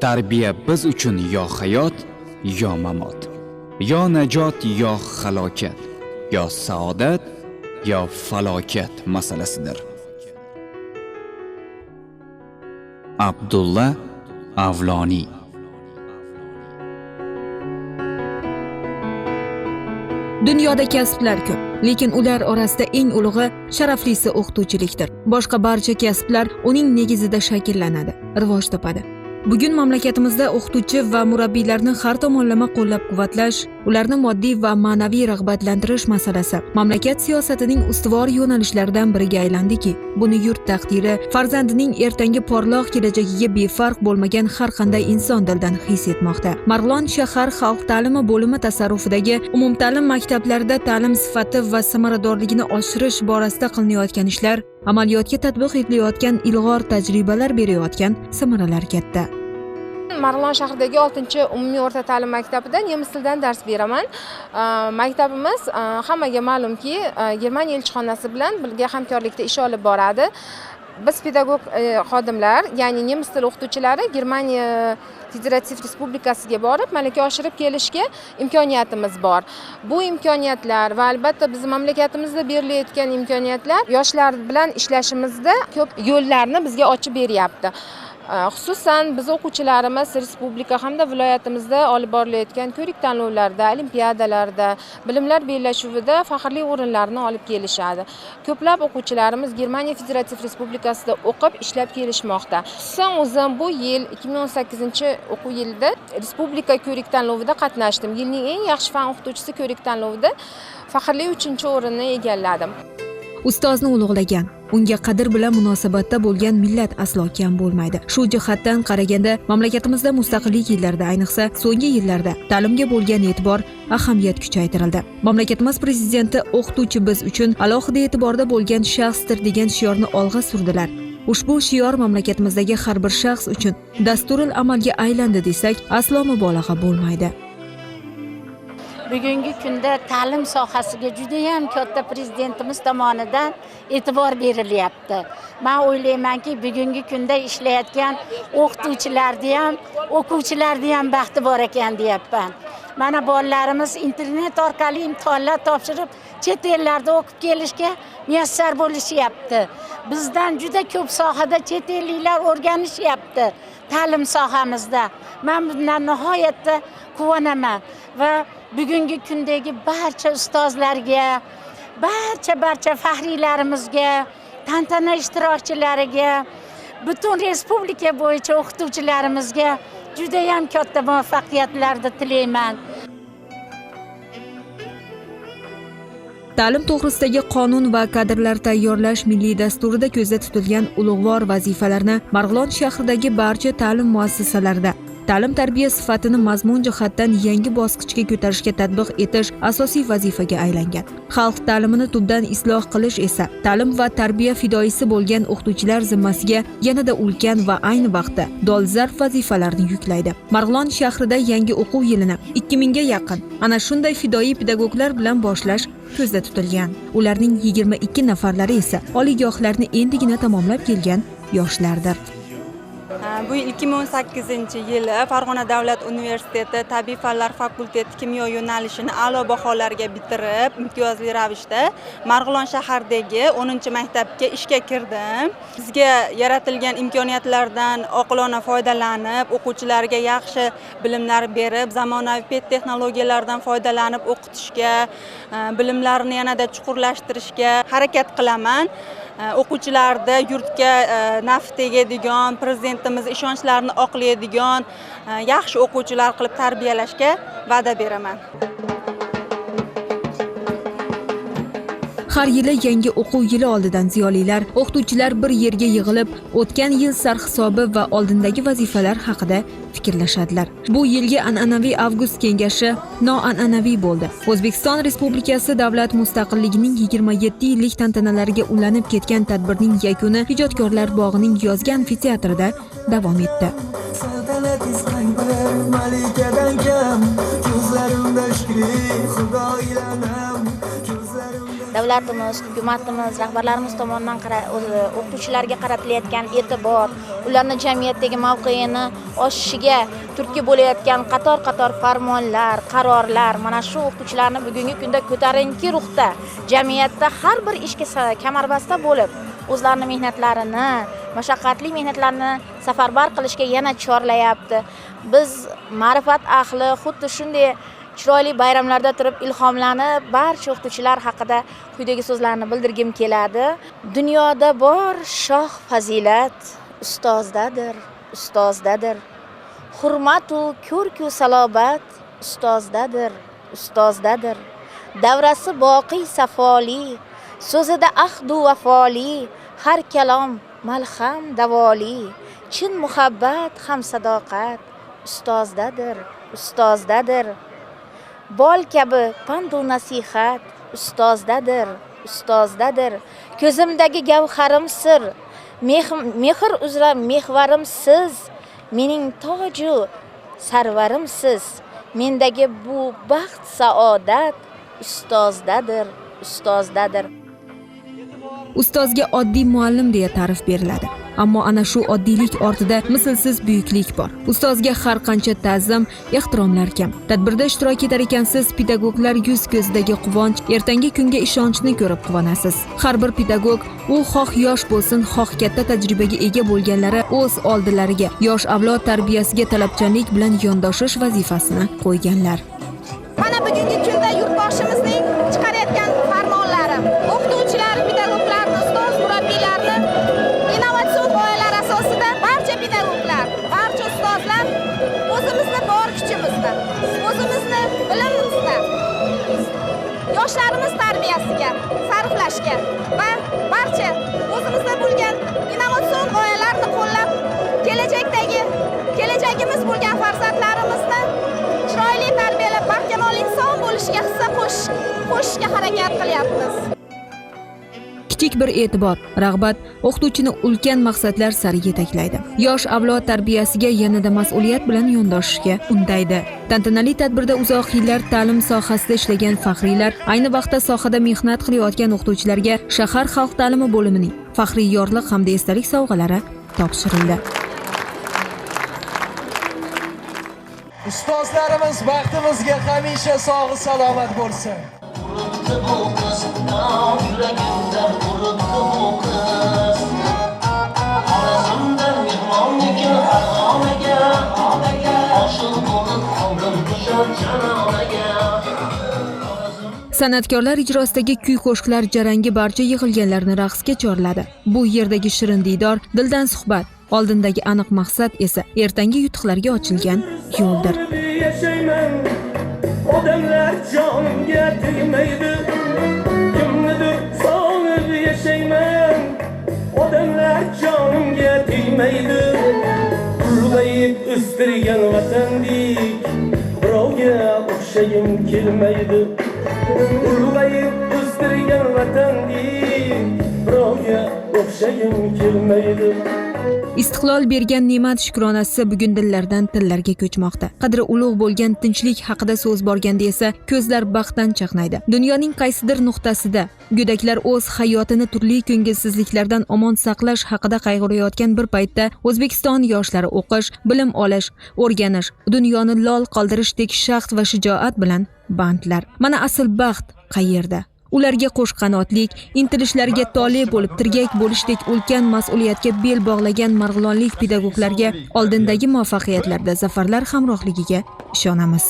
Tarbiya biz uchun yo hayot, yo mamot, yo najot, yo halokat, yo saodat, yo falokat masalasidir. Abdulla Avloniy. Dunyoda kasblar ko'p, lekin ular orasida eng ulug'i, sharaflisi o'qituvchilikdir. Boshqa barcha kasblar uning negizida shakllanadi, rivoj topadi. Bugun mamlakatimizda o'qituvchi va murabbiylarni har tomonlama qo'llab-quvvatlash, ularni moddiy va ma'naviy rag'batlantirish masalasi mamlakat siyosatining ustuvor yo'nalishlaridan biriga aylandiki, buni yurt taqdiri, farzandining ertangi porloq kelajagiga befarq bo'lmagan har qanday inson dildan his etmoqda. Marg'ilon shahar xalq ta'limi bo'limi tasarrufidagi umumta'lim maktablarida ta'lim sifati va samaradorligini oshirish borasida qilinayotgan ishlar, amaliyotga tatbiq etilayotgan ilg'or tajribalar berayotgan samaralar katta. Marg'ilon shahridagi 6-umumiy o'rta ta'lim maktabida nemis tilidan dars beraman. Maktabimiz hammaga ma'lumki, Germaniya elchixonasi bilan birga hamkorlikda ish olib boradi. Biz pedagog xodimlar, ya'ni nemis tili o'qituvchilari Germaniya Federativ Respublikasiga borib, malaka oshirib kelishga imkoniyatimiz bor. Bu imkoniyatlar va albatta biz mamlakatimizda berilayotgan imkoniyatlar yoshlar bilan ishlashimizda ko'p yo'llarni bizga ochib beryapti. Xususan biz o'quvchilarimiz respublika hamda viloyatimizda olib borilayotgan ko'rik tanlovlarda, olimpiadalarda, bilimlar bellashuvida faxrli o'rinlarni olib kelishadi. Ko'plab o'quvchilarimiz Germaniya Federativ Respublikasida o'qib, ishlab kelishmoqda. Xususan o'zim bu yil 2018-o'quv yilida respublika ko'rik tanlovida qatnashdim. Yilning eng yaxshi fan o'qituvchisi ko'rik tanlovida faxrli 3-o'rinni egalladim. Ustozni ulug'lagan, unga qadr bilan munosabatda bo'lgan millat aslo kam bo'lmaydi. Shu jihatdan qaraganda mamlakatimizda mustaqillik yillarida, ayniqsa so'nggi yillarda ta'limga bo'lgan e'tibor, ahamiyat kuchaytirildi. Mamlakatimiz prezidenti o'qituvchi biz uchun alohida e'tiborda bo'lgan shaxsdir degan shiorni olg'a surdilar. Ushbu shior mamlakatimizdagi har bir shaxs uchun dasturil amalga aylandi desak, aslo mubolag'a bo'lmaydi. Bugungi kunda ta'lim sohasiga juda ham katta prezidentimiz tomonidan e'tibor berilyapti. Men o'ylaymanki, bugungi kunda ishlayotgan o'qituvchilarni ham, o'quvchilarni ham baxti bor ekan deyapman. Mana bolalarimiz internet orqali imtihonlar topshirib, chet ellarda o'qib kelishga muyassar bo'lishyapti. Bizdan juda ko'p sohada chet elliklar o'rganishyapti ta'lim sohamizda. Men bundan nihoyatda quvonaman va bugungi kundagi barcha ustozlarga, barcha faxriylarimizga, tantana ishtirokchilariga, butun respublika bo'yicha o'qituvchilarimizga juda ham katta muvaffaqiyatlarni tilayman. Ta'lim to'g'risidagi qonun va kadrlar tayyorlash milliy dasturida ko'zda tutilgan ulug'vor vazifalarni Marg'ilon shahridagi barcha ta'lim muassasalarida ta'lim tarbiya sifatini mazmun jihatdan yangi bosqichga ko'tarishga tatbiq etish asosiy vazifaga aylangan. Xalq ta'limini tubdan isloh qilish esa ta'lim va tarbiya fidoyisi bo'lgan o'qituvchilar zimmasiga yanada ulkan va ayni vaqtda dolzarb vazifalarni yuklaydi. Marg'ilon shahrida yangi o'quv yilini 2000 ga yaqin ana shunday fidoyi pedagoglar bilan boshlash ko'zda tutilgan. Ularning 22 nafarlari esa oliygohlarni endigina tamomlab kelgan yoshlardir. Bu yil 2018-yili Farg'ona davlat universiteti tabiiy fanlar fakulteti kimyo yo'nalishini a'lo baholarga bitirib, imtiyozli ravishda Marg'ilon shahridagi 10-maktabga ishga kirdim. Bizga yaratilgan imkoniyatlardan oqilona foydalanib, o'quvchilarga yaxshi bilimlar berib, zamonaviy ped texnologiyalardan foydalanib o'qitishga, bilimlarini yanada chuqurlashtirishga harakat qilaman. O'quvchilarda yurtga naf tegadigan, prezidentimiz ishonchlarini oqlaydigan yaxshi o'quvchilar qilib tarbiyalashga va'da beraman. Har yili yangi o'quv yili oldidan ziyolilar, o'qituvchilar bir yerga yig'ilib, o'tgan yil sarhisobi va oldindagi vazifalar haqida fikrlashadilar. Bu yilgi an'anaviy avgust kengashi noan'anaviy bo'ldi. O'zbekiston Respublikasi davlat mustaqilligining 27 yillik tantanalariga ulanib ketgan tadbirning yakuni Ijodkorlar bog'ining yozgi amfiteatrida davom etdi. Davlatimiz, hukumatimiz, rahbarlarimiz tomonidan o'qituvchilarga qaratilayotgan e'tibor, ularni jamiyatdagi mavqeini oshishiga turtki bo'layotgan qator-qator farmonlar, qarorlar mana shu o'qituvchilarni bugungi kunda ko'tarinki ruhda jamiyatda har bir ishga kamarbasta bo'lib, o'zlarini mehnatlarini, mashaqqatli mehnatlarni safarbar qilishga yana chorlayapti. Biz ma'rifat ahli xuddi shunday chiroyli bayramlarda turib ilhomlanib, barcha o'qituvchilar haqida quyidagi so'zlarni bildirgim keladi. Dunyoda bor shoh fazilat ustozdadir, ustozdadir. Hurmatu ko'rku salobat ustozdadir, ustozdadir. Davrasi boqiy safoli, so'zida ahdu vafoli, har kalom malham davoli, chin muhabbat ham sadoqat ustozdadir, ustozdadir. Bol kabi pandu nasihat ustozdadir, ustozdadir. Ko'zimdagi gavharim sir, mehr uzra mehvarim siz, mening toju sarvarim siz. Mendagi bu baxt saodat ustozdadir, ustozdadir. Ustozga oddiy muallim deya ta'rif beriladi. Ammo ana shu oddiylik ortida mislsiz buyuklik bor. Ustozga har qancha ta'zim, ehtiromlar kam. Tadbirda ishtirok etar ekansiz, pedagoglar yuz ko'zidagi quvonch, ertangi kunga ishonchni ko'rib quvonasiz. Har bir pedagog, u xoh yosh bo'lsin, xoh katta tajribaga ega bo'lganlari o'z oldilariga yosh avlod tarbiyasiga talabchanlik bilan yondoshish vazifasini qo'yganlar. Mana bugungi kunda yurtboshimizning chiqarayotgan farmonlari, o'qituvchilar, pedagoglarni, ustoz murabbiylarni innovatsion g'oyalar asosida barcha pedagoglar, barcha ustozlar o'zimizni bor kuchimizni, o'zimizni bilimimizni yoshlarimiz tarbiyasiga sarflashga va barcha o'zimizda bo'lgan innovatsion g'oyalarni qo'llab, kelajagimiz bo'lgan farzandlarimizni chiroyli tarbiyalab, barkamol inson bo'lishiga hissa qo'shishga harakat qilyapmiz. Kichik bir e'tibor, rag'bat o'qituvchini ulkan maqsadlar sari yetaklaydi. Yosh avlod tarbiyasiga yanada mas'uliyat bilan yondoshishga undaydi. Tantanali tadbirda uzoq yillar ta'lim sohasida ishlagan faxriylar, ayni vaqtda sohada mehnat qilayotgan o'qituvchilarga shahar xalq ta'limi bo'limining faxriy yorliq hamda esdalik sovg'alari topshirildi. Ustozlarimiz baxtimizga hamisha sog' salomat bo'lsin. San'atkorlar ijrosidagi kuy-qo'shiqlar jarangi barcha yig'ilganlarni raqsga chorladi. Bu yerdagi shirin diydor, dildan suhbat, oldindagi aniq maqsad esa ertangi yutuqlarga ochilgan yo'ldir. Odamlar jonimga tegmaydi, kimnidir sog'inib yashayman. Odamlar jonimga tegmaydi. Ulg'ayib o'stirgan vatandek birovga o'xshagim kelmaydi. Ulg'ayib o'stirgan vatandek birovga o'xshagim kelmaydi. Istiqlol bergan ne'mat shukronasi bugun dillardan tillarga ko'chmoqda. Qadri ulug' bo'lgan tinchlik haqida so'z borganda esa ko'zlar baxtdan chaqnaydi. Dunyoning qaysidir nuqtasida go'daklar o'z hayotini turli ko'ngilsizliklardan omon saqlash haqida qayg'urayotgan bir paytda O'zbekiston yoshlari o'qish, bilim olish, o'rganish, dunyoni lol qoldirishdek shaxt va shijoat bilan bandlar. Mana asl baxt qayerda? Ularga qo'shqanotlik, intilishlariga tole bo'lib, tirgak bo'lishdek ulkan mas'uliyatga bel bog'lagan marg'ilonlik pedagoglarga oldindagi muvaffaqiyatlarda zafarlar hamrohligiga ishonamiz.